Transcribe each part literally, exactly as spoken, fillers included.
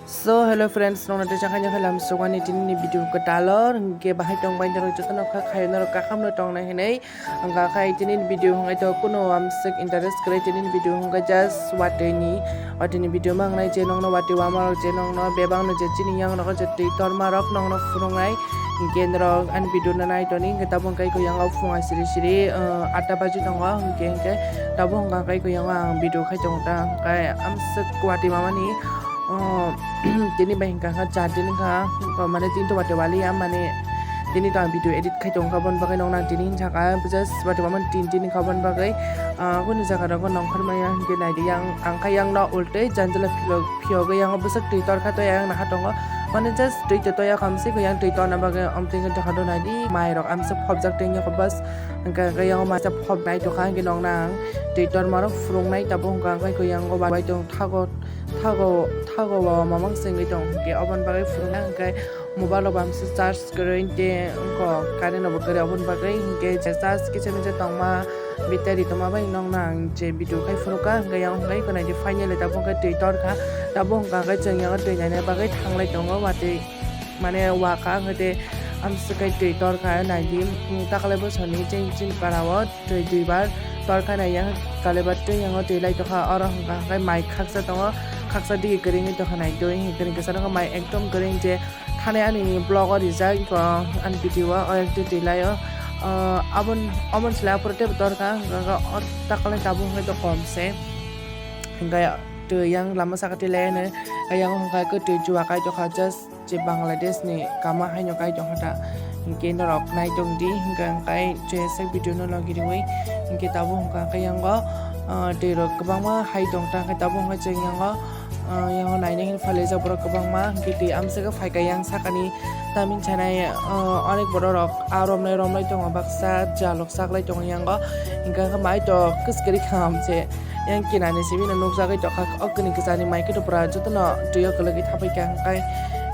So hello friends, nongno teisa khaino khe lamsukmani tini ni video kwtalo, hwnkhe bahai tongbai norok jotono kha khayo norok kaham no tongnai hinwi. Hwnkha khe tini ni video hwnkhe to kuno amswk interest kwrwi, tini ni video hwnkhe just watwi ni, watwi ni video ma wngnai je nongno watwi wama rok je nongno bebak no je chini yang rok je twi torma rok nongno phunuknai. Hwnkhe norok ani video no nai toni, hwnkhe tabuk hwnkhe koi yang o phunga siri siri, uh, atta baji tongo, hwnkhe hwnkhe tabuk hwnkha khe koi yang o ang video khai tongo ta, hwnkhe amswk watwi mamani. Oh, tini bai hwnkha kha char din wngkha, mane tini to watwi waliya, mane tini to ang video edit khai tongkha, aboni bagwi nokno ang tini hinjakha, just watwi mamani tin din wngkha, aboni bagwi, ah, kunu jaga rogo nongkhor maya hwnkhe naidi yang, ang kha yang no ultwi janjala phiyok, phiyogwi yang bwswk twi torkha, to yang naha tongo, mane just twi to toya khamsi, yang twi torna bagwi omtwi wngkha, dohado naidi mai rok amsa phobjak twi wngkha, bas hwnkha khe yang masa phobnai tongkha, hwnkhe nokno ang twi torma rok phuruknai, tabuk hwnkha khe yang bai tong thago. Thago, thago o mamang sengwi tong, hwnkhe oboni bagwi phunuknai hwnkhe mobile o bamsa charge kwrwi tei wngkha current o bo kwrwi, oboni bagwi hwnkhe charge kisa misa tongma battery tongma bai nokno ang je video khai phunukha, hwnkhe yang hwnkhe naidi finally tabuk hwnkhe twi torkha, tabuk hwnkha hwnkhe chwng yang twi naina bagwi thanglai tongo watwi mane wakha hwnkhe tei amswk khe twi torkha naidi taklai bosoni chini para o. Twi duibar torkha nai yang kalebar twi yango twi lai tokha, oro hwnkha hwnkhe mai khaksa tongo, khaksa digi kwrwngwi tongkha nai twi, hwnkhe kwrwng kwcharo wngkha mai ekdom kwrwng je thani ani vlog o rijak ani video o, o ek twi twi lai o, ah, aboni, oboni slai aphuru teibo torkha, hwnkha hwnkhe o takalai tabuk hwnkhe to kom se, hwnkhe twi yang lama saka twi lai anw, yang hwnkha khe twi chuwa kai tokha just. Je Bangladesh ni kama haino kai tongkha ta, hwnkhe norok nai tong di, hwnkhe ang kai je sak video no logi riwi, hwnkhe tabuk hwnkha khe yango, ah, twi rok kwbangma hai tong ta, hwnkhe tabuk hwnkhe chwng yango, ah, yango naina hini phalai jak borok kwbangma, hwnkhe twi amswk phaikha yang sakani tamni sanai, ah, onek borok rok ah romlai romlai tongo, baksa jalok saklai tongo yango, hwnkhe mai to kwskwrwi kham se. Yang kinani simi no nukjagwi tongkha, o kwni kwchani mai khe to pura jotono twi o kwlwgwi thapai kha, hwnkhe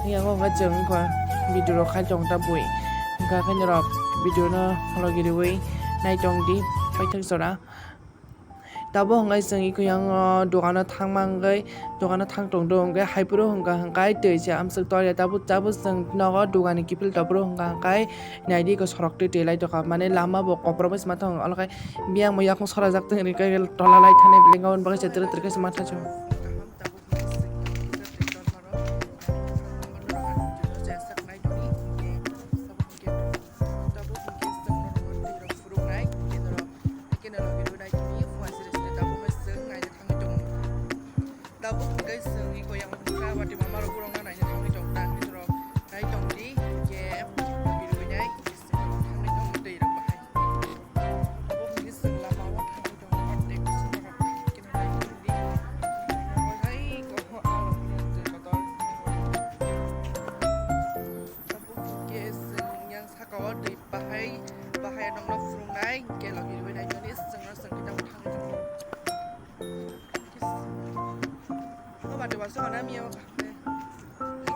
yang o wngkha chwng wngkha video rok khai tong ta bui, hwnkha khe norok video no logi riwi nai tong di paithak jora. Tabuk hwnkhe chwng iko yang o dogano thangma wngwi dogano thang tong do, hwnkhe hai phuru hwnkha hwnkhe twi se amswk torya, tabuk tabuk chwng nogo dogani kiphil topro hwnkha hwnkhe. Naidi ko sorok twi twi lai tokha, mane lama bo koproboi se ma tongo, olo khai biyang bo yakung sora jak tong ri kai tola lai thani bilingo, bagwi se tiri tiri kai se ma thachu. Tabuk hwnkhe chwng iko yang wngkha watwi mama rok borok no naina thangwi tong ta, hwnkhe norok nai tong di, hwnkhe birwi nai, hwnkhe chwng thangwi tongo twi rok bahai. Abo hwnkhe chwng lama o thangwi tongo, tei kuchuk borok khe nai tong di, hwnkhe hai kok o ang rok ni twi kotor. Abo hwnkhe chwng yang saka o twi bahai, bahai nokno phurungnai, hwnkhe logi riwi nai tong di, chwng no chwng khe tabuk thangwi tongo. O bati wansuk mana miya o.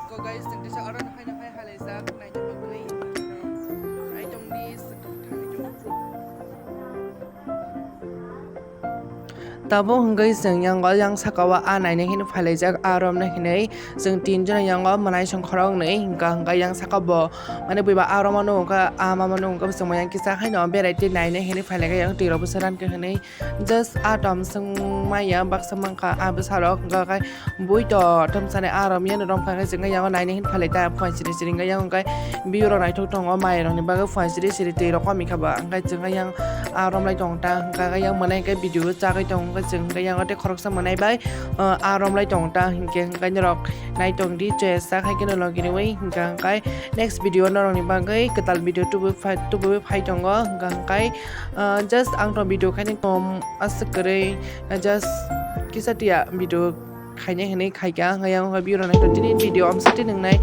Ko guys, tengtisa oro no haino hai halai jak naina bagwi. Ai tong di, tong thangwi tong. Tabuk hwnkhe chwng yang o yang saka o a naina hino phalai jak, a romna hinwi chwng tin jona yang o mwnai song khorok nwi hwnkha, hwnkha yang saka bo mane buiba a romano hwnkha, a mamano hwnkha, chwng yang kisa haino berai twi naina hinwi phalai kha, yang twi rok bwsa rankha hinwi. Just a tom swng maya baksa mankha a bwsarok, hwnkha khe bui to tom sani a rom yano rom kha khe chwngkha yango naina hin phalai ta phuain siri siri wngkha yang hwnkhe view rok naithok tongo mai rokni bagwi phuain siri siri twi rok komi kha ba hwnkhe chwngkha yang a rom lai tong ta hwnkha khe yang mwnai khe video chagwi tongo hwnkhe chwngkha yango tei khoroksa mwnai bai, uh, a rom lai tong ta hwnkhe hwnkhe norok nai tong di choice sa khai kheno logi riwi hwnkha hwnkhe next video norokni bagwi kwtal video tubui phai tubui phai tongo hwnkha hwnkhe. Ah, just ang to video khaini tom aswk kwrwi, ah, just kisa tiya video khaina hinwi khaikha, hwnkhe yang hwnkhe view rok naitho tini video amsa tini wngnai,